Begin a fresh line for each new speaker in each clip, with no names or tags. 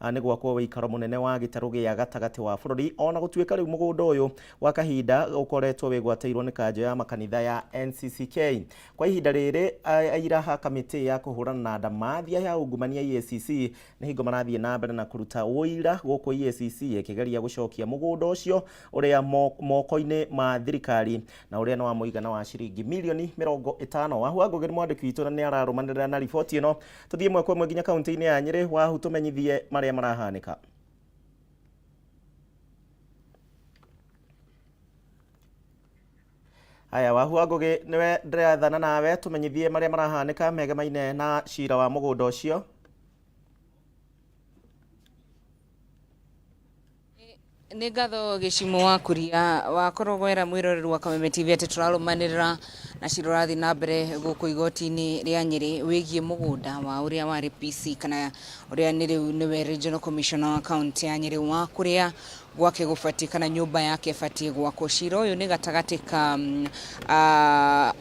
Nĩ gwakwo wĩikaro mũnene wa gĩtarũ gĩa gatagatĩ wa bũrũri, ona gũtuĩka rĩu mũgũnda ũyũ gwa kahinda ũkoretwo wĩgwatĩirwo nĩ kanjũ ya makanitha ya NCCK. Kwa ihinda rĩrĩ, aira a kamĩtĩ ya kũhũrana na ndamathia ya ungumania EACC nĩ hingo marathiĩ na mbere na kũruta ũira gũkũ EACC ĩkĩgeria gũcokia mũgũnda ũcio ũrĩa moko-inĩ ma thirikari na ũrĩa nĩ wa mũigana wa ciringi mirioni 50. Wahu wa Ngũgĩ nĩ mwandĩki witũ na nĩ ararũmanĩrĩra na riboti ĩno. Tũthiĩ ĩmwe kwa ĩmwe nginya kaunti-inĩ ya Nyĩrĩ. Wahu, tũmenyithie marĩa marahanĩka. Haya, Wahu wa Ngũgĩ, nĩwe ndĩrathana nawe, tũmenyithie marĩa marahanĩka megemaine na cira wa mũgũnda ũcio.
Nĩ ngatho, Gĩcimo wa Kuria wakorwo gwera mwĩroreri wa Kameme TV atĩ tũrarũmanĩrĩra na cira ũrathiĩ na mbere gũkũ igoti-inĩ rĩa Nyĩrĩ wĩgiĩ mũgũnda wa ũrĩa warĩ PC kana ũrĩa nĩ rĩu nĩwe Regional Commissioner wa kaunti ya Nyĩrĩ, wa kũrĩa gwake gũbatiĩ kana nyũmba yake ĩbatiĩ gwakwo. Cira ũyũ nĩ gatagatĩ ka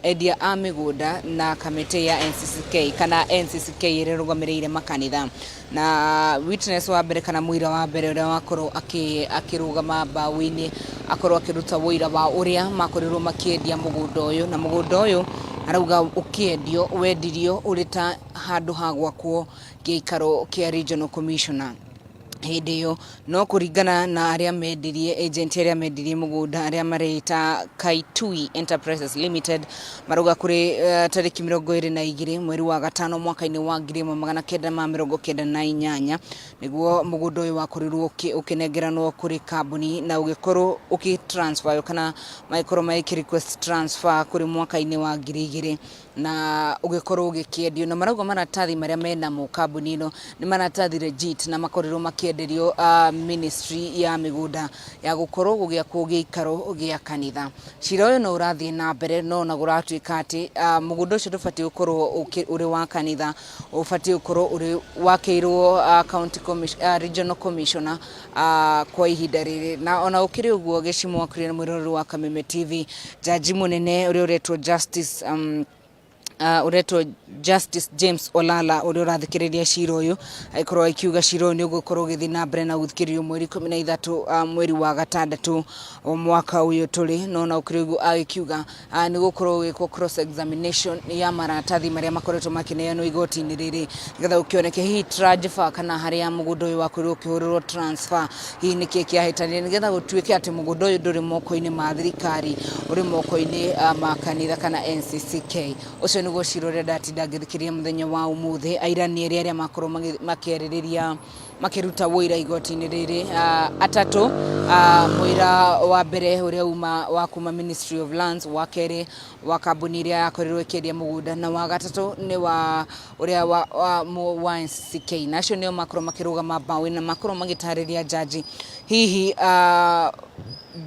endia a mĩgũnda na kamĩtĩ ya NCCK kana NCCK ĩrĩa ĩrũgamĩrĩire makanitha, na witness wa mbere kana mũira wa mbere ũrĩa wakorwo akĩrũgama mbaũ-inĩ akorwo akĩruta ũira wa ũrĩa makorirwo makĩendia mũgũnda ũyũ, na mũgũnda ũyũ arauga ũkĩendio wendirio ũrĩ ta handũ ha gwakwo gĩikaro kĩa Regional Commissioner hĩndĩ ĩyo, no kũringana na arĩa mendirie, agent arĩa mendirie mũgũnda arĩa mareita Kaitui Enterprises Limited, marauga kũrĩ tarĩki 22 mweri wa gatano mwaka-inĩ wa 1998 nĩguo mũgũnda ũyũ wakorirwo ũkĩnengeranwo kũrĩ kambuni na ũgĩkorwo ũkĩ transfer kana magĩkorwo magĩkĩ request transfer kũrĩ mwaka-inĩ wa 2000 na ũgĩkorwo ũgĩkĩendio, na marauga maratathi marĩa menamo kambuni ĩno nĩ maratathi legit na makorirwo makĩenderio ministry ya mĩgũnda ya gũkorwo gũgĩakwo gĩikaro gĩa kanitha. Cira ũyũ no ũrathiĩ na mbere, no ona gũratuĩka atĩ mũgũnda ũcio ndũbatiĩ gũkorwo ũrĩ wa kanitha, ũbatiĩ gũkorwo ũrĩ wakĩirwo county commission, regional commissioner kwa ihinda rĩrĩ. Na ona gũkĩrĩ ũguo, Gĩcimo wa na mwĩroreri wa Kameme TV, jaji mũnene ũrĩa ũretwo Justice ũretwo Justice James Olala ũrĩa ũrathikĩrĩria cira ũyũ agĩkorwo akiuga cira ũyũ nĩ ũgũkorwo ũgĩthiĩ na mbere na gũthikĩrĩrio mweri 13 mweri wa gatandatũ mwaka ũyũ tũrĩ. No na ũkĩrĩ ũguo, agĩkiuga nĩ gũkorwo gũgĩkwo cross examination ya maratathi marĩa makoretwo makĩneanwo igoti-inĩ rĩrĩ, nĩgetha gũkĩoneke hihi transfer kana harĩa mũgũnda ũyũ wakorirwo ũkĩhũrĩrwo transfer, hihi nĩkĩ kĩahĩtanire, nĩgetha gũtuĩke atĩ mũgũnda ũyũ ndũrĩ moko-inĩ ma thirikari, ũrĩ moko-inĩ ma kanitha kana NCCK. Ũcio nĩguo cira ũrĩa ndatinda ngĩthikĩrĩria mũthenya wa ũmũthĩ. Aira nĩ erĩ arĩa makorwo makĩarĩrĩria makĩruta wũira igoti-inĩ rĩrĩ, atatũ. Mũira wa mbere ũrĩa uma wa kuma Ministry of Lands, wa kerĩ wa kambuni ĩrĩa yakorirwo ĩkĩendia mũgũnda, na wa gatatũ nĩ wa ũrĩa wa NCCK, na acio nĩo makorwo makĩrũgama mbaũ-inĩ na makorwo magĩtarĩria jaji hihi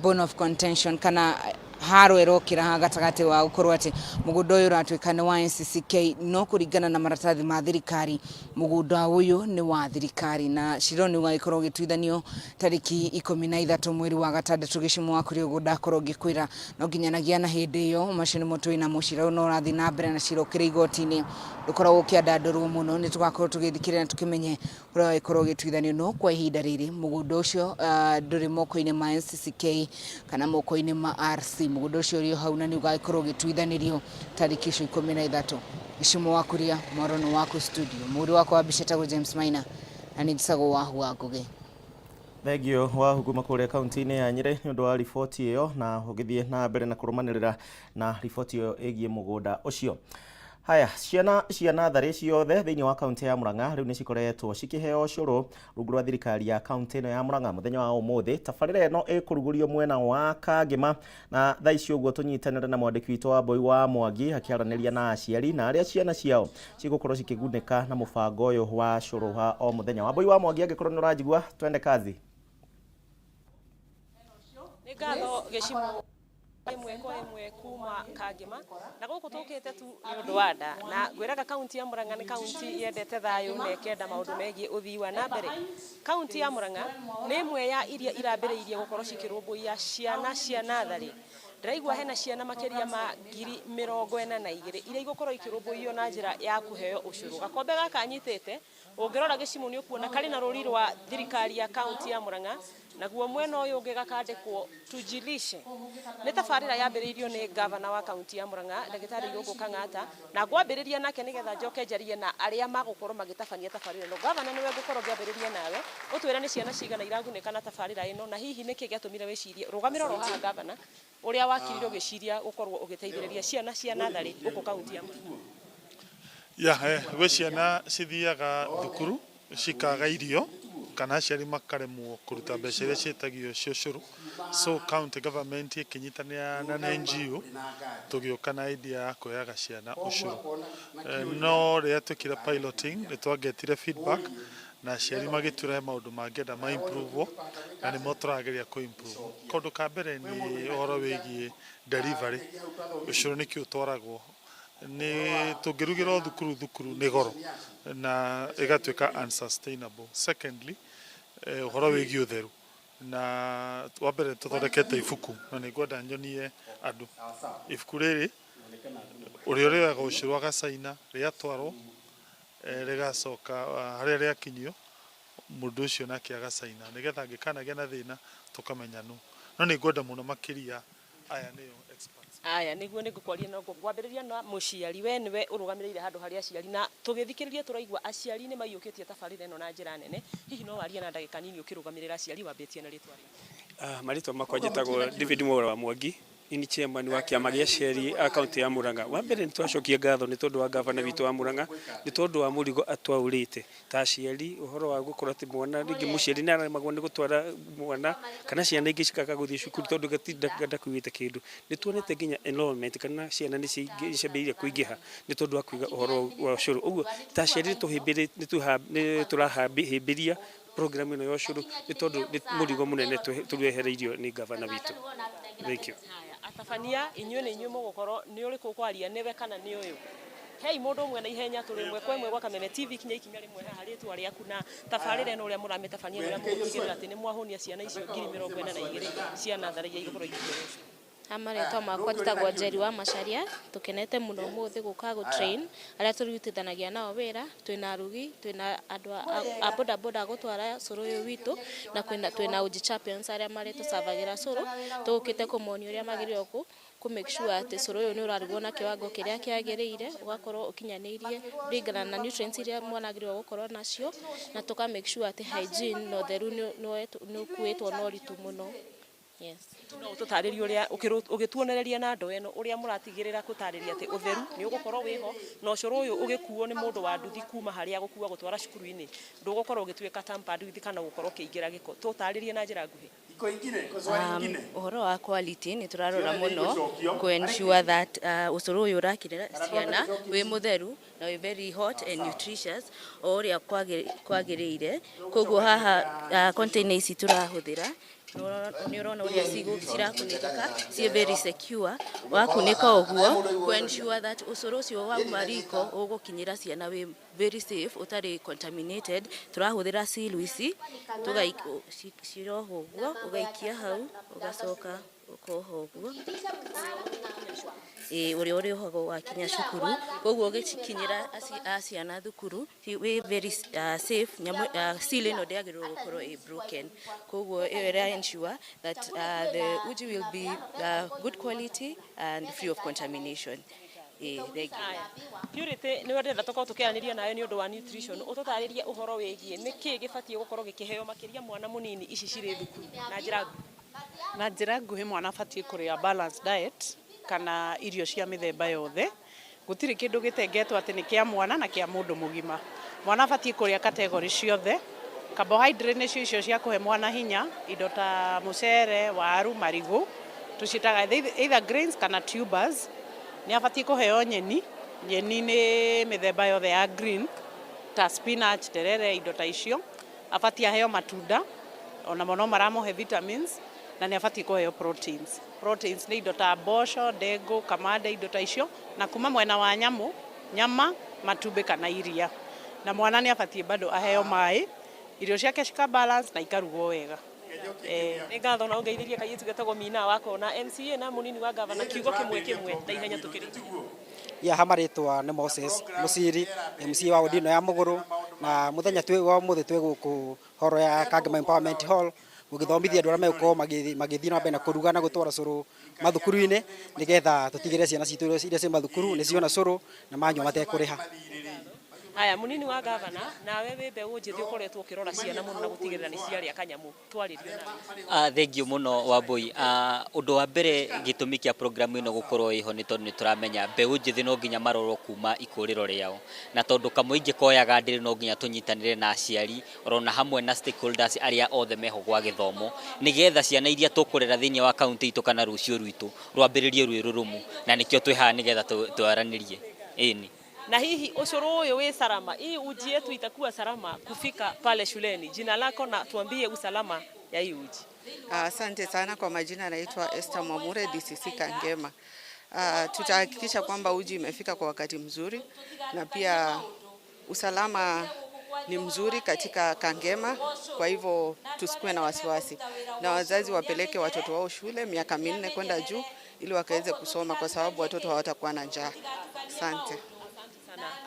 bone of contention kana haro ĩrokĩra ha gatagatĩ wa gũkorwo atĩ mũgũnda ũyũ ũratuĩka nĩ wa NCCK, no kũringana na maratathi ma thirikari mũgũnda ũyũ nĩ wa thirikari. Na cira ũyũ nĩ ũgagĩkorwo ũgĩtuithanio tarĩki 13 mweri wa gatandatũ. Gĩcimo wa kũrĩ ũguo ndakorwo ngĩkwĩra, no nginyanagia na hĩndĩ ĩyo macio nĩmo twĩ namo. Cira ũyũ no ũrathiĩ na mbere na cira ũkĩrĩ igoti-inĩ ndũkoragwo ũkĩandandũrwo mũno, nĩ tũgakorwo tũgĩthikĩrĩria na tũkĩmenye ũrĩa wagĩkorwo ũgĩtuithanio, no kwa ihinda rĩrĩ mũgũnda ũcio ndũrĩ moko-inĩ ma NCCK kana moko-inĩ ma RC. Mũgũnda ũcio ũrĩ o hau na nĩ ũgagĩkorwo ũgĩtuithanĩrio tarĩki icio 13. Gĩcimo wa Kuria, mwaro nĩ waku studio. Mũhũri wakwa wa mbica etagwo James Maina na nĩ njĩtagwo Wahu wa Ngũgĩ.
Thengio, Wahu, kuma kũrĩa kaunti-inĩ ya Nyĩrĩ nĩ ũndũ wa riboti ĩyo, na ũgĩthiĩ na mbere na kũrũmanĩrĩra na riboti ĩyo ĩgiĩ mũgũnda ũcio. Haya, ciana cia natharĩ ciothe thĩinĩ wa kaunti ya Murang'a rĩu nĩ cikoretwo cikĩheo cũrũ rungu rwa thirikari ya kaunti ĩno ya Murang'a. Mũthenya wa ũmũthĩ tabarĩra ĩno ĩkũrugũrio mwena wa Kangĩma, na thaa ici ũguo tũnyitanĩre na mwandĩki witũ wa Mbui wa Mwangi akĩaranĩria na aciari na arĩa ciana ciao cigũkorwo cikĩgunĩka na mũbango ũyũ wa cũrũ wa o mũthenya. Wambui wa Mwangi, angĩkorwo nĩ ũranjigua, twende kazi.
Nĩ ngatho, Gĩcimo. Ĩmwe kwa ĩmwe kuma Kangĩma, na gũkũ tũkĩte tu nĩ ũndũ wa nda, na ngwĩraga kaunti ya Murang'a nĩ kaunti yendete thayũ na ĩkenda maũndũ megiĩ ũthii wa na mbere. Kaunti ya Murang'a nĩ ĩmwe ya iria irambĩrĩirie gũkorwo cikĩrũmbũiya ciana cia natharĩ. Ndĩraigua hena ciana makĩria ma 42,000 iria igũkorwo ikĩrũmbũiyo na njĩra ya kũheo ũcũrũ. Gakombe gaka nyitĩte ũngĩrora gĩcimũ nĩ ũkuona karĩ na rũri rwa thirikari ya kaunti ya Murang'a, naguo mwena ũyũ ũngĩ gakandĩkwo tujilishe. Nĩ tabarĩra yambĩrĩirio nĩ gavana wa kaunti ya Murang'a ndagĩtarĩ Irũngũ Kang'ata, na ngwambĩrĩria nake nĩgetha njoke njarie na arĩa magũkorwo magĩtabania tabarĩra ĩno. Gavana, nĩwe ngũkorwo ngĩambĩrĩria nawe, ũtwĩre nĩ ciana cigana iragunĩka na tabarĩra ĩno, na hihi nĩkĩ gĩatũmire wĩcirie rũgamĩra oro haha gavana, ũrĩa wakirire ũgĩciria gũkorwo ũgĩteithĩrĩria ciana cia natharĩ gũkũ kaunti ya Murang'a.
Ya, gwĩ ciana cithiaga thukuru cikaga irio kana aciari makaremwo kũruta mbeca iria ciĩtagio cia ũcũrũ. So county government ĩkĩnyitanĩra na NGO tũgĩũka na idea ya kũheaga ciana ũcũrũ. No rĩrĩa twekire piloting nĩ twangetire feedback na aciari magĩtwĩra he maũndũ mangĩenda ma improve, na nĩmo tũrageria kũ improve. Kaũndũ ka mbere nĩ ũhoro wĩgiĩ delivery. Ũcũrũ nĩkĩ ũtwaragwo nĩ tũngĩrugĩra thukuru, thukuru nĩ goro na ĩgatuĩka unsustainable. Secondly, ũhoro wĩgiĩ ũtheru, na wa mbere tũthondekete ibuku na nĩ ngwenda nyonie andũ ibuku rĩrĩ. Ũrĩa ũrĩoyaga ũcũrũ agacaina, rĩatwarwo rĩgacoka harĩa rĩakinyio, mũndũ ũcio nake agacaina, nĩgetha angĩkanagĩa na thĩna tũkamenya nũ. No nĩ ngwenda mũno makĩria aya nĩo experts.
Aya nĩguo nĩ ngũkwaria no ngwambĩrĩria na mũciari. We nĩwe ũrũgamĩrĩire handũ harĩa aciari, na tũgĩthikĩrĩria tũraigua aciari nĩ maiyũkĩtie tabarĩra ĩno na njĩra nene. Hihi no warie na ndagĩka nini ũkĩrũgamĩrĩra aciari, wambĩtie na rĩtwa rĩaku?
Marĩtwa makwa njĩtagwo David Mwaura wa Mwangi, ni chairman wa kĩama gĩa aciari a kaunti ya Murang'a. Wa mbere nĩ twacokia ngatho nĩ tondũ wa gavana witũ wa Murang'a, nĩ tondũ wa mũrigo atwaũrĩte ta aciari, ũhoro wa gũkorwo atĩ mwana rĩngĩ mũciari nĩ aremagwo nĩ gũtwara mwana kana ciana ingĩ cikaga gũthiĩ cukuru tondũ gatinda ndakuĩte kĩndũ. Nĩ tuonete nginya enrollment kana ciana nĩ ciambĩrĩirie kũingĩha nĩ tondũ wa kũiga ũhoro wa ũcũrũ. Ũguo ta aciari nĩ tũrahĩmbĩria program ĩno ya ũcũrũ nĩ tondũ nĩ mũrigo mũnene tũrehereirio nĩ gavana witũ. Thank you.
Atabania inyuĩ nĩ inyuĩ mũgũkorwo nĩ ũrĩkũ kwaria, nĩwe kana nĩ ũyũ? Hei mũndũ ũmwe na ihenya, tũrĩ ĩmwe kwa ĩmwe gwa Kameme TV. Kinya ikinya rĩmwe haha, rĩtwa rĩaku na tabarĩra ĩno ũrĩa mũramĩtabania, ũrĩa mũgũtigĩrĩra atĩ nĩ mwahũnia ciana icio 42,000 cia natharĩ iria igũkorwo ikĩheo ũcũrũ.
Marĩtwa makwa njĩtagwo Njeri wa Macharia. Tũkenete mũno ũmũthĩ gũka gũ train arĩa tũrutithanagia nao wĩra. Twĩna arugi, twĩna andũ a boda boda gũtwara cũrũ ũyũ witũ, na twĩna uji champions arĩa marĩtũcabagĩra cũrũ. Tũgũkĩte kũmonia ũrĩa magĩrĩirwo kũ make sure atĩ cũrũ ũyũ nĩ ũrarugwo na kĩwango kĩrĩa kĩagĩrĩire, ũgakorwo ũkinyanĩirie kũringana na nutrients iria mwana agĩrĩirwo gũkorwo nacio, na tũka make sure atĩ hygiene na ũtheru nĩ ũkuĩtwo na ũritũ mũno. Yes.
No ũtũtarĩrie ũrĩa ũgĩtuonereria na ndoo ĩno, ũrĩa mũratigĩrĩra gũtarĩria atĩ ũtheru nĩ ũgũkorwo wĩho, na ũcũrũ ũyũ ũgĩkuo nĩ mũndũ wa nduthi kuma harĩa gũkua gũtwara cukuru-inĩ ndũgũkorwo ũgĩtuĩka tampered with kana gũkorwo ũkĩingĩra gĩko. Tũtarĩrie na njĩra nguhĩ.
Ũhoro wa quality nĩ tũrarora mũno kũ ensure that ũcũrũ ũyũ ũrakĩrĩra ciana wĩ mũtheru na wĩ very hot and nutritious o ũrĩa kwagĩrĩire. Koguo haha container ici tũrahũthĩra, nĩ ũrona ũrĩa cirakunĩkĩka ciĩ very secure. Wakunĩka ũguo kũ ensure that ũcũrũ ũcio wauma riko ũgũkinyĩra ciana wĩ very safe, ũtarĩ contaminated. Tũrahũthĩra seal ici, cirohwo ũguo, ũgaikia hau, ũgacoka ũkoha ũguo, ĩĩ, ũrĩa ũrĩohagwo wakinya cukuru. Koguo ũgĩkinyĩra a ciana thukuru wĩ very safe. Nyamũ seal ĩno ndĩagĩrĩirwo gũkorwo ĩ broken. Koguo ĩyo ĩra ensure that the uji will be good quality and free of contamination. Ĩĩ, thank you.
Purity, nĩwe ndĩrenda tũkorwo tũkĩaranĩria nawe nĩ ũndũ wa nutrition. Ũtũtarĩrie ũhoro wĩgiĩ nĩkĩ gĩbatiĩ gũkorwo gĩkĩheo makĩria mwana mũnini ici cirĩ thukuru na njĩra nguhĩ.
Na njĩra nguhĩ, mwana abatiĩ kũrĩa balanced diet kana irio cia mĩthemba yothe. Gũtirĩ kĩndũ gĩtengetwo atĩ nĩ kĩa mwana na kĩa mũndũ mũgima. Mwana abatiĩ kũrĩa category ciothe. Carbohydrate nĩcio icio cia kũhe mwana hinya, indo ta mũcere, waru, marigũ, tũciĩtaga either grains kana tubers. Nĩ abatiĩ kũheo nyeni. Nyeni nĩ mĩthemba yothe ya green ta spinach, terere, indo ta icio. Abatiĩ aheo matunda, onamo no maramũhe vitamins, na nĩ abatiĩ kũheo proteins. Proteins nĩ indo ta mboco, ndengũ, kamande, indo ta icio. Na kuma mwena wa nyamũ, nyama, matumbĩ kana iria. Na mwana nĩ abatiĩ bado aheo maĩ, irio ciake cika balance na ikarugwo wega.
Nĩ ngatho na ũngeithĩrie kairĩtu getagwo Mina wakona MCA na mũnini wa gavana kiugo kĩmwe kĩmwe na ihenya tũkĩrĩkia.
Ya ha marĩtwa nĩ Moses Mũciri, MCA wa wodi ĩno ya Mũgũrũ, na mũthenya twĩ wa ũmũthĩ twĩ gũkũ horo ya Kangema Empowerment Hall gũgĩthomithia andũ arĩa megũkorwo magĩthiĩ na mbere na kũruga na gũtwara cũrũ mathukuru-inĩ, nĩgetha tũtigĩrĩre ciana citũ iria ciĩ mathukuru nĩ ciona cũrũ na manyua matekũrĩha.
Haya, munini wa gavana, nawe wĩ mbeũ njĩthĩ ũkoretwo ũkĩrora ciana mũno na gũtigĩrĩra nĩ ciarĩa kanyamũ, twarĩrio nawe.
Thengiũ mũno Wambui. Ũndũ wa mbere gĩtũmi kĩa programu ĩno gũkorwo ĩho nĩ tondũ nĩ tũramenya mbeũ njĩthĩ no nginya marorwo kuma ikũrĩro rĩao, na tondũ kamũingĩ koyaga ndĩrĩ no nginya tũnyitanĩre na aciari orona hamwe na stakeholders arĩa othe meho gwa gĩthomo, nĩgetha ciana iria tũkũrera thĩinĩ wa kaunti itũ kana rũciũ rwitũ rwambĩrĩrie rwĩ rũrũmu, na nĩkĩo twĩ haha nĩgetha twaranĩrie. Ĩni.
Na hihi ucoro ũyũ wĩ salama, hii uji yetu itakuwa salama kufika pale shuleni? Jina lako na tuambie usalama ya hii uji.
Asante sana kwa majina, naitwa Esther Mwamure, DCC Kangema. Tutahakikisha kwamba uji imefika kwa wakati mzuri na pia usalama ni mzuri katika Kangema, kwa hivyo tusikuwe na wasiwasi, na wazazi wapeleke watoto wao shule miaka 4 kwenda juu ili wakaweze kusoma, kwa sababu watoto hawatakuwa na njaa. Asante.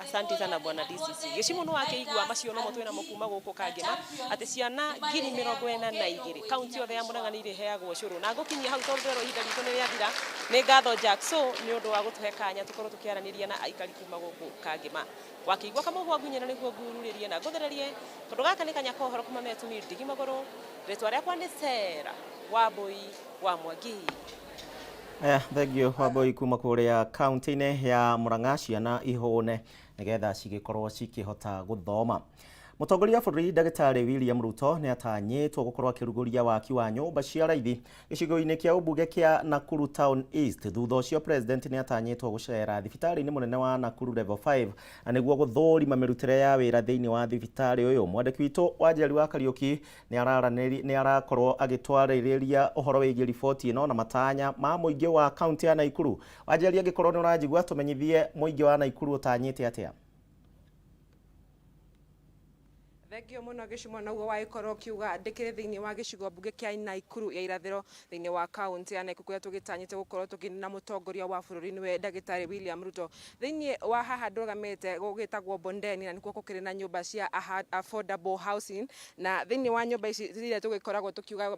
Asante sana bwana DCC. Gĩcimo nĩ wakĩigua macio nomo twĩnamo kuma gũkũ Kangema atĩ ciana 42,000 kaunti yothe ya Murang'a nĩ irĩheagwo cũrũ, na ngũkinyia hau tondũ ndĩrerwo ihinda ritũ nĩ rĩathira. Nĩ ngatho Jack so nĩ ũndũ wa gũtũhe kanya tũkorwo tũkĩaranĩria na aikari kuma gũkũ Kangema. Wakĩigua kamũhwa ngunyĩra nĩguo ngururĩrie na ngũthererie, tondũ gaka nĩ kanya ka ũhoro kuma Metumi Ndigi Magũrũ. Rĩtwa rĩakwa nĩ Sarah Wambui wa Mwangi.
Aya, thengiũ Wambui kuma kũrĩa kaunti-inĩ ya Murang'a, ciana ihũne nĩgetha cigĩkorwo cikĩhota gũthoma. Mũtongoria wa bũrũri Ndagĩtarĩ William Ruto nĩ atanyĩtwo gũkorwo akĩrugũria waki wa nyũmba cia raithi gĩcigo-inĩ kĩa ũmbunge kĩa Nakuru Town East. Thutha ũcio president nĩ atanyĩtwo gũcera thibitarĩ-inĩ mũnene wa Nakuru Level 5 na nĩguo gũthũrima mĩrutĩre ya wĩra thĩinĩ wa thibitarĩ ũyũ. Mwandĩki witũ Wanjeri wa Kariũki nĩ arakorwo agĩtwarĩrĩria ũhoro wĩgiĩ riboti ĩno na matanya ma mũingĩ wa kaunti ya Nakuru. Wanjeri, angĩkorwo nĩ ũranjigua, tũmenyithie mũingĩ wa Nakuru ũtanyĩte atĩa?
Thengio muno gĩcimo naguo wagĩkorwo ũkiuga ndĩkĩrĩ thĩinĩ wa gĩcigo mbunge kĩa Nakuru ya irathĩro thĩinĩ wa kaunti ya Nakuru kũrĩa tũgĩtanyĩte gũkorwo tũkĩna mũtongoria wa bũrũri nĩwe Ndagĩtarĩ William Ruto. Thĩinĩ wa haha ndũgamĩte gũgĩtagwo Bondeni, na nĩkuo gũkĩrĩ na nyũmba cia affordable housing, na thĩinĩ wa nyũmba ici iria tũgĩkoragwo tũkiuga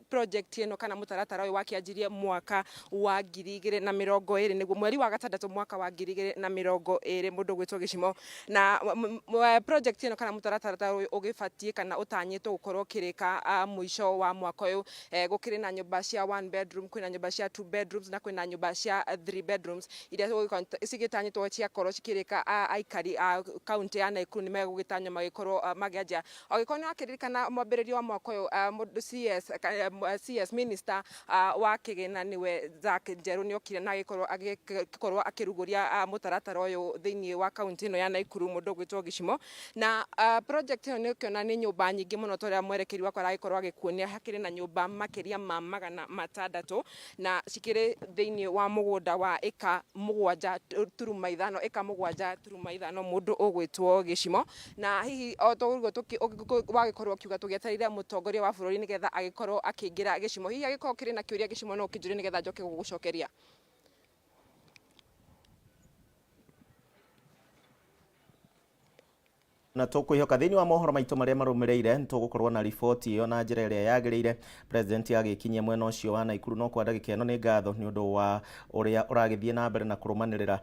project ĩno kana mũtaratara ũyũ wakĩanjirie mwaka wa 2020, nĩguo mweri wa gatandatũ mwaka wa 2020, mũndũ ũgwĩtwo gĩcimo, na project ĩno kana mũtaratara ũyũ ũgĩbatiĩ kana ũtanyĩtwo gũkorwo ũkĩrĩka mũico wa mwaka ũyũ. Gũkĩrĩ na nyũmba cia 1 bedroom, kwĩna nyũmba cia 2 bedrooms na kwĩna nyũmba cia 3 bedrooms iria cigĩtanyĩtwo ciakorwo cikĩrĩka. Aikari a kaunti ya Nakuru nĩ megũgĩtanywo magĩkorwo magĩanjia. Angĩkorwo nĩ wakĩririkana mwambĩrĩrio wa mwaka ũyũ, mũndũ CS minister wa kĩgĩna nĩwe Zack Njerũ nĩ okire na agĩkorwo akĩrugũria mũtaratara ũyũ thĩinĩ wa kaunti ĩno ya Nakuru, mũndũ ũgwĩtwo Gĩcimo. Na project ĩno nĩ ũkĩona nĩ nyũmba nyingĩ mũno, ta ũrĩa mwerekeri wakwa aragĩkorwo agĩkuonia, hakĩrĩ na nyũmba makĩria ma 600 na cikĩrĩ thĩinĩ wa mũgũnda wa ĩka 7.5, ĩka 7.5, mũndũ ũgwĩtwo Gĩcimo. Na hihi o toguo wagĩkorwo ũkiuga tũgĩetereire mũtongoria wa bũrũri nĩgetha agĩkorwo akĩingĩra Gĩcimo, hihi agĩkorwo kĩrĩ na kĩũria Gĩcimo no ũkĩnjũrie nĩgetha njoke gũgũcokeria.
Na tũkwĩhoka thĩinĩ wa mohoro maitũ marĩa marũmĩrĩire nĩ tũgũkorwo na riboti ĩyo na njĩra ĩrĩa yagĩrĩire. President agĩkinyia mwena ũcio wa Nakuru no kwa ndagĩka ĩno nĩ ngatho nĩ ũndũ wa ũrĩa ũragĩthiĩ na mbere na kũrũmanĩrĩra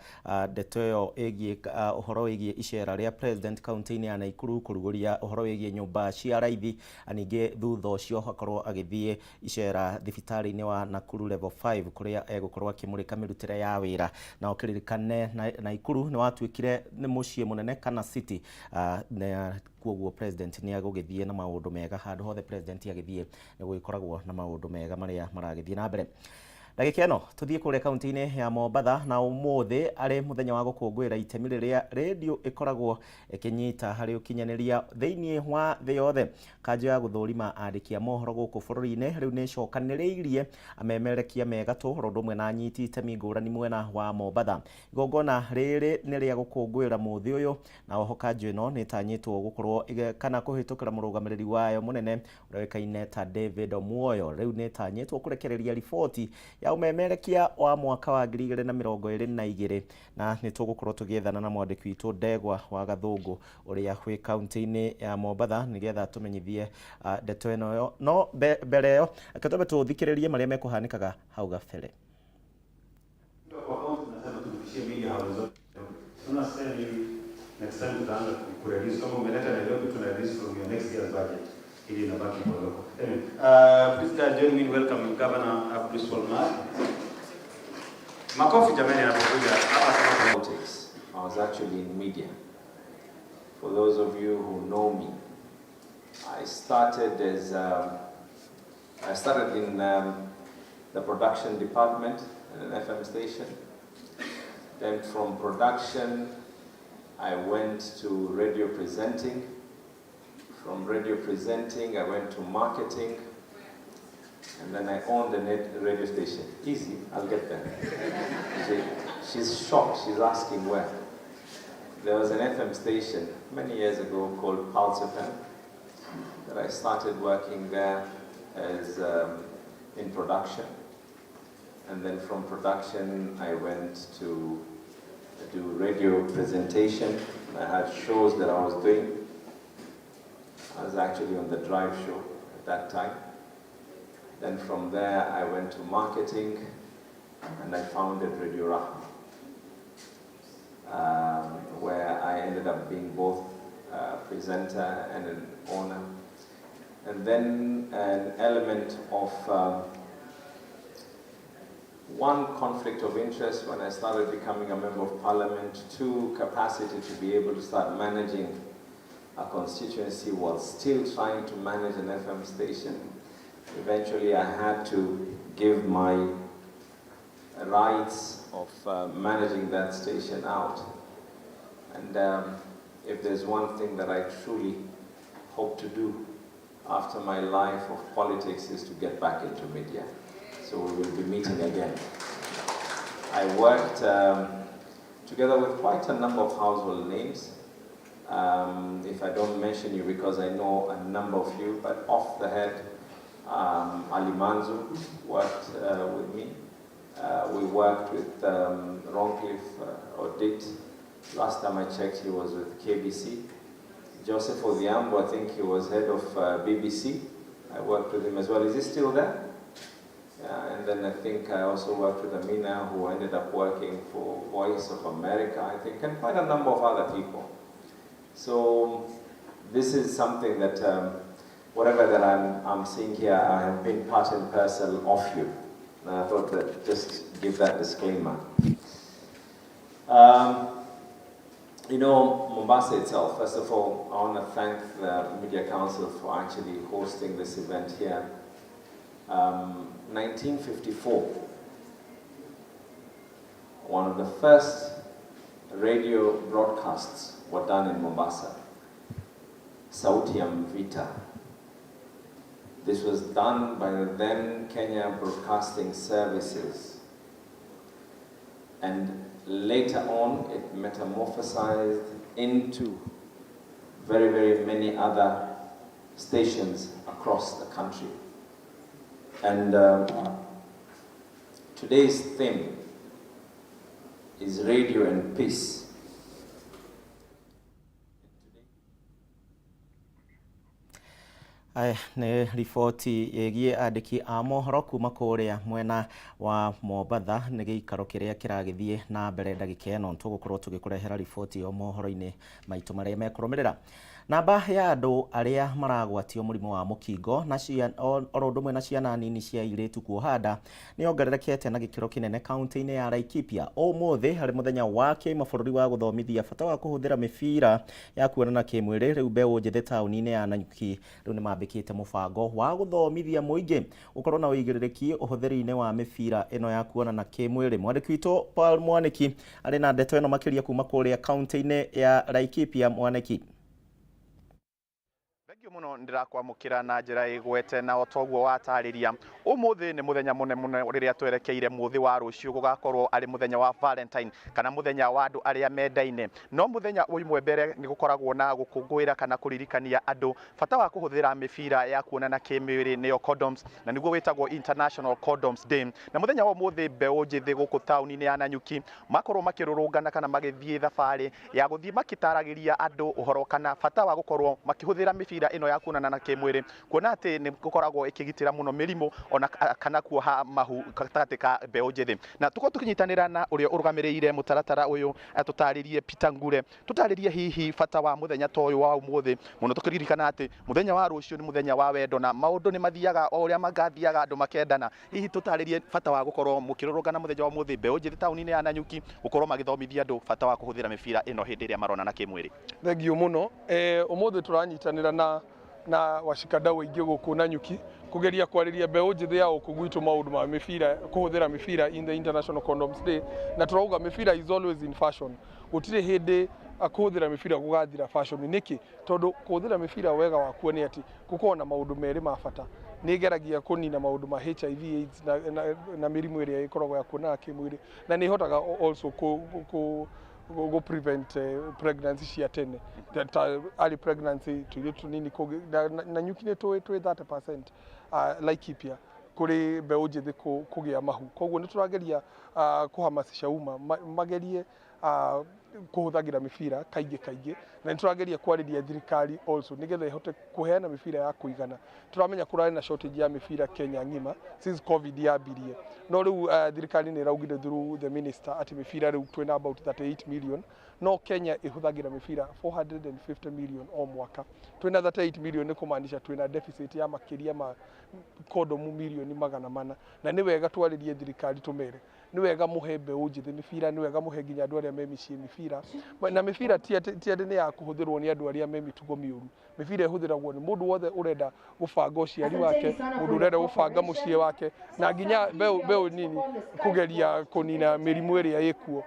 ndeto ĩyo ĩgiĩ ũhoro wĩgiĩ icera rĩa president kaunti-inĩ ya Nakuru kũrugũria ũhoro wĩgiĩ nyũmba cia raithi, ningĩ thutha ũcio akorwo agĩthiĩ icera thibitarĩ-inĩ wa Nakuru Level 5 kũrĩa egũkorwo akĩmũrĩka mĩrutĩre ya wĩra. Na ũkĩririkane Nakuru nĩ watuĩkire nĩ mũciĩ mũnene kana city, na koguo president nĩ agũgĩthiĩ na maũndũ mega. Handũ hothe president agĩthiĩ nĩ gũgĩkoragwo na maũndũ mega marĩa maragĩthiĩ na mbere. Ndagĩka ĩno tũthiĩ kũrĩa kaunti-inĩ ya Mombatha, na ũmũthĩ arĩ mũthenya wa gũkũngũĩra itemi rĩrĩa rĩndiũ ĩkoragwo ĩkĩnyita harĩ ũkinyanĩria thĩinĩ wa thĩ yothe. Kanjũ ya gũthũrima andĩki a mohoro gũkũ bũrũri-inĩ rĩu nĩ ĩcokanĩrĩirie amemerekia me gatũ oro ũndũ ũmwe na anyiti itemi ngũrani mwena wa Mombatha. Igongona rĩrĩ nĩ rĩa gũkũngũĩra mũthĩ ũyũ, na oho kanjũ ĩno nĩ ĩtanyĩtwo gũkorwo kana kũhĩtũkĩra mũrũgamĩrĩri wayo mũnene ũrĩa ũĩkaine ta David Omuoyo. Rĩu nĩ ĩtanyĩtwo kũrekereria riboti ya ũmemerekia wa mwaka wa 2022, na nĩ tũgũkorwo tũgĩethana na mwandĩki witũ Ndegwa wa Gathũngũ ũrĩa wĩ kaunti-inĩ ya Mombatha nĩgetha tũmenyithie ndeto ĩno. No mbere ĩyo reke twambe tũthikĩrĩrie marĩa mekũhanĩkaga hau gabere.
Next time tutaanza kurelease kama umeleta Nairobi, tuna release from your next year's budget ili inabaki kwa local. Anyway, please join me in welcoming Governor Abdulswamad. Makofi jamani anapokuja hapa.
Politics. I was actually in media. For those of you who know me, I started as I started in the production department at an FM station. Then from production, I went to radio presenting. From radio presenting, I went to marketing. And then I owned a net radio station. Easy, I'll get there. She's shocked, she's asking where. There was an FM station many years ago called Pulse FM that I started working there as in production. And then from production, I went to do radio presentation. I had shows that I was doing. I was actually on the drive show at that time. Then from there, I went to marketing and I founded Radio Rahma, where I ended up being both a presenter and an owner. And then an element of one, conflict of interest when I started becoming a member of parliament, two, capacity to be able to start managing a constituency while still trying to manage an FM station. Eventually I had to give my rights of managing that station out. And if there's one thing that I truly hope to do after my life of politics is to get back into media. So we will be meeting again. I worked together with quite a number of household names. If I don't mention you, because I know a number of you, but off the head, Ali Manzu worked with me. We worked with Roncliffe Odit. Last time I checked, he was with KBC. Joseph Odhiambo, I think he was head of BBC. I worked with him as well. Is he still there? Yeah, and then I think I also worked with Amina, who ended up working for Voice of America, I think, and quite a number of other people. So this is something that, whatever that I'm seeing here, I have been part and parcel of you. And I thought that just give that disclaimer. You know, Mombasa itself, first of all, I want to thank the Media Council for actually hosting this event here. 1954, one of the first radio broadcasts were done in Mombasa, Sauti ya Mvita. This was done by the then Kenya Broadcasting Services. And later on, it metamorphosized into very, very many other stations across the country. And today's theme is radio and peace.
Aya nĩ riboti ĩgiĩ andĩki a mohoro kuma kũrĩa mwena wa Mombatha, nĩ gĩikaro kĩrĩa kĩragĩthiĩ na mbere ndagĩka ĩno. Tũgũkorwo tũgĩkũrehera riboti ĩyo mohoro-inĩ maitũ marĩa mekũrũmĩrĩra. Namba ya andũ arĩa maragwatio mũrimũ wa mũkingo na oro ũndũ ũmwe na ciana nini cia airĩtu kuoha nda nĩ yongererekete na gĩkĩro kĩnene kaunti-inĩ ya Laikipia. Ũmũthĩ harĩ mũthenya wa kĩmabũrũri wa gũthomithia bata wa kũhũthĩra mĩbira ya kuonana kĩmwĩrĩ, rĩu mbeũ njĩthĩ taũni-inĩ ya Nanyuki rĩu nĩ mambĩkĩte mũbango wa gũthomithia mũingĩ gũkorwo na ũigĩrĩrĩki ũhũthĩri-inĩ wa mĩbira ĩno ya kuonana kĩmwĩrĩ. Mwandĩki witũ Paul Mwaniki arĩ na ndeto ĩno makĩria kuma kũrĩa kaunti-inĩ ya Laikipia. Mwaniki,
Thengiũ mũno, ndĩrakwamũkĩra na njĩra ĩgwete na otoguo watarĩria, ũmũthĩ nĩ mũthenya mũnene mũno rĩrĩa twerekeire mũthĩ wa rũciũ gũgakorwo arĩ mũthenya wa Valentine kana mũthenya wa andũ arĩa mendaine. No mũthenya ũmwe mbere nĩ gũkoragwo na gũkũngũĩra kana kũririkania andũ bata wa kũhũthĩra mĩbira ya kuonana kĩmwĩrĩ, nĩyo condoms, na nĩguo wĩtagwo International Condoms Day. Na mũthenya wa ũmũthĩ mbeũ njĩthĩ gũkũ taũni-inĩ ya Nanyuki makorwo makĩrũrũngana kana magĩthiĩ thabarĩ ya gũthiĩ makĩtaragĩria andũ ũhoro kana bata wa gũkorwo makĩhũthĩra mĩbira ĩno ya kuonana na kĩmwĩrĩ, kuona atĩ nĩ gũkoragwo ĩkĩgitĩra mũno mĩrimũ ona kana kuoha mahu gatagatĩ ka mbeũ njĩthĩ. Na tũkorwo tũkĩnyitanĩra na ũrĩa ũrũgamĩrĩire mũtaratara ũyũ atũtarĩrie, Peter Ngure, tũtarĩrie hihi bata wa mũthenya ta ũyũ wa ũmũthĩ mũno, tũkĩririkana atĩ mũthenya wa rũciũ nĩ mũthenya wa wendo na maũndũ nĩ mathiaga o ũrĩa magathiaga andũ makendana. Hihi tũtarĩrie bata wa gũkorwo mũkĩrũrũngana mũthenya wa ũmũthĩ, mbeũ njĩthĩ taũni-inĩ ya Nanyuki gũkorwo magĩthomithia andũ bata wa kũhũthĩra mĩbira ĩno hĩndĩ ĩrĩa maronana kĩmwĩrĩ.
Thengiũ mũno. Ũmũthĩ tũranyitanĩra na washikadau aingĩ gũkũ Nanyuki kũgeria kwarĩria mbeũ njĩthĩ ya gũkũ gwitũ maũndũ ma mĩbira, kũhũthĩra mĩbira in the International Condoms Day. Na tũrauga mĩbira is always in fashion, gũtirĩ hĩndĩ kũhũthĩra mĩbira gũgathira fashion. Nĩkĩ? Tondũ kũhũthĩra mĩbira wega wakuo nĩ atĩ gũkoragwo na maũndũ merĩ ma bata: nĩ ĩgeragia kũnina maũndũ ma HIV AIDS na mĩrimũ ĩrĩa ĩkoragwo ya kuonana kĩmwĩrĩ, na nĩ ĩhotaga also kũ prevent pregnancy cia tene ta early pregnancy, tũirĩtu tũnini na Nyuki nĩ tũĩ twĩ 30% Laikipia kũrĩ mbeũ njĩthĩ kũgĩa mahu. Koguo nĩ tũrageria kũhamasisha umma magerie kũhũthagĩra mĩbira kaingĩ kaingĩ, na nĩ tũrageria kwarĩria thirikari also nĩgetha ĩhote kũheana mĩbira ya kũigana. Tũramenya kũrarĩ na shortage ya mĩbira Kenya ng'ima since COVID yambirie, no rĩu thirikari nĩ ĩraugire through the minister atĩ mĩbira rĩu twĩna about 38 million, no Kenya ĩhũthagĩra mĩbira 450 million o mwaka. Twĩna 38 million, nĩ kũmaanisha twĩna deficit ya makĩria ma kondomu milioni 400. Na nĩ wega twarĩrie thirikari, tũmere nĩ wega mũhe mbeũ njĩthĩ mĩbira, nĩ wega mũhe nginya andũ arĩa me mĩciĩ mĩbira. Na mĩbira ti atĩ nĩ ya kũhũthĩrwo nĩ andũ arĩa me mĩtugo mĩũru. Mĩbira ĩhũthĩragwo nĩ mũndũ wothe ũrenda gũbanga ũciari wake, mũndũ ũrenda gũbanga mũciĩ wake, na nginya mbeũ nini, kũgeria kũnina mĩrimũ ĩrĩa ĩkuo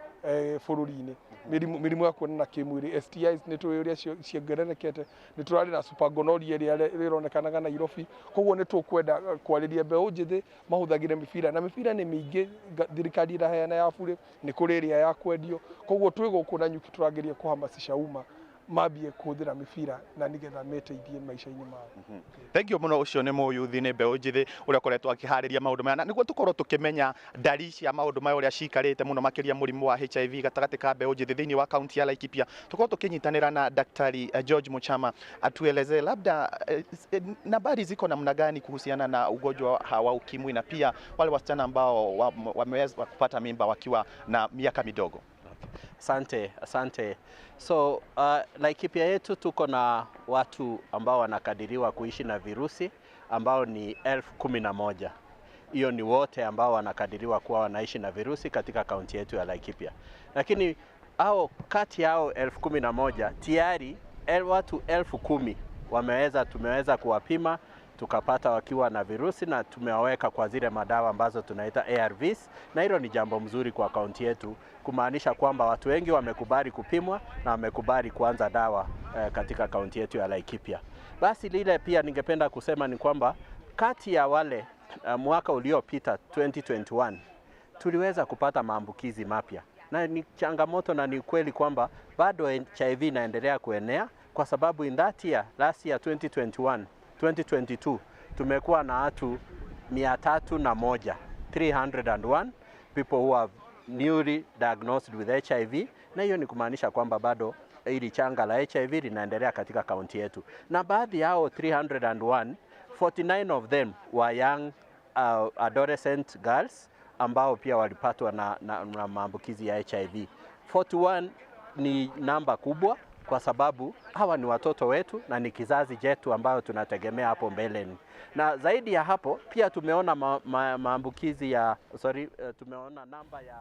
bũrũri-inĩ, mĩrimũ ya kuonana kĩmwĩrĩ, STIs. Nĩ tũĩ ũrĩa ciongererekete, nĩ tũrarĩ na super gonorrhea ĩrĩa ĩronekanaga Nairobi. Koguo nĩ tũkwenda kwarĩria mbeũ njĩthĩ mahũthagĩre mĩbira, na mĩbira nĩ mĩingĩ thirikari ĩraheana ya burĩ, nĩ kũrĩ ĩrĩa ya kwendio. Koguo twĩ gũkũ Nanyuki tũrageria kũhamasisha umma mambie kũhũthĩra mĩbira na nĩgetha meteithie maica-inĩ mao.
Thengiũ mũno. Ũcio nĩ mũyuthi, nĩ mbeũ njĩthĩ ũrĩa ũkoretwo akĩharĩria maũndũ maya, na nĩguo tũkorwo tũkĩmenya ndari cia maũndũ maya ũrĩa cikarĩte mũno makĩria mũrimũ wa HIV gatagatĩ ka mbeũ njĩthĩ thĩinĩ wa kaunti ya Laikipia, tũkorwo tũkĩnyitanĩra na Daktari George Muchama atuelezee labda nambari ziko namna gani kuhusiana na ugonjwa wa ukimwi na pia wale wasichana ambao wameweza kupata mimba wakiwa na miaka midogo.
Asante, asante. So Laikipia yetu tuko na watu ambao wanakadiriwa kuishi na virusi ambao ni 11,000. Hiyo ni wote ambao wanakadiriwa kuwa wanaishi na virusi katika kaunti yetu ya Laikipia. Lakini hao, kati yao 11,000, tayari watu 10,000 tumeweza kuwapima tukapata wakiwa na virusi na tumewaweka kwa zile madawa ambazo tunaita ARVs, na hilo ni jambo mzuri kwa kaunti yetu, kumaanisha kwamba watu wengi wamekubali kupimwa na wamekubali kuanza dawa katika kaunti yetu ya Laikipia. Basi lile pia ningependa kusema ni kwamba kati ya wale mwaka uliopita 2021 tuliweza kupata maambukizi mapya, na ni changamoto na ni ukweli kwamba bado HIV inaendelea kuenea, kwa sababu in that year, last year 2021 2022, tumekuwa na watu 301, 301 people who have newly diagnosed with HIV, na hiyo ni kumaanisha kwamba bado hili janga la HIV linaendelea katika kaunti yetu, na baadhi yao 301, 49 of them were young adolescent girls ambao pia walipatwa na maambukizi ya HIV. 41 ni namba kubwa. kwa sababu hawa ni watoto wetu na ni kizazi chetu ambayo tunategemea hapo mbeleni. Na zaidi ya hapo pia tumeona maambukizi ya sorry, tumeona namba ya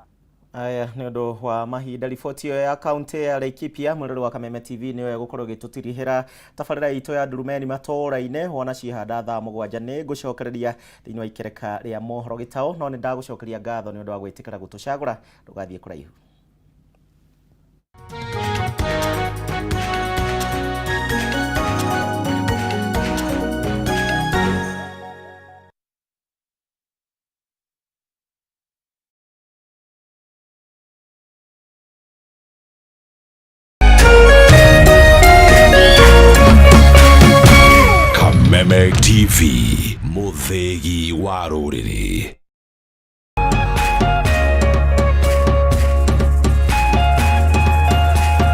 Aya, nĩ ũndũ wa mahinda, riboti ĩyo ya kaunti ya Laikipia, mwĩrori wa Kameme TV, nĩyo ĩgũkorwo ĩgĩtũtirihĩra tabarĩra itũ ya Ndurumeni matũũra-inĩ. Wona ciihanda thaa 7 nĩ ngũcokereria thĩinĩ wa ikereka rĩa mohoro gĩtaũ, no nĩ ndagũcokeria ngatho nĩ ũndũ wa gwĩtĩkĩra gũtũcagũra. Ndũgathiĩ kũraihu.
Kameme TV, mũthĩgi wa rũrĩrĩ.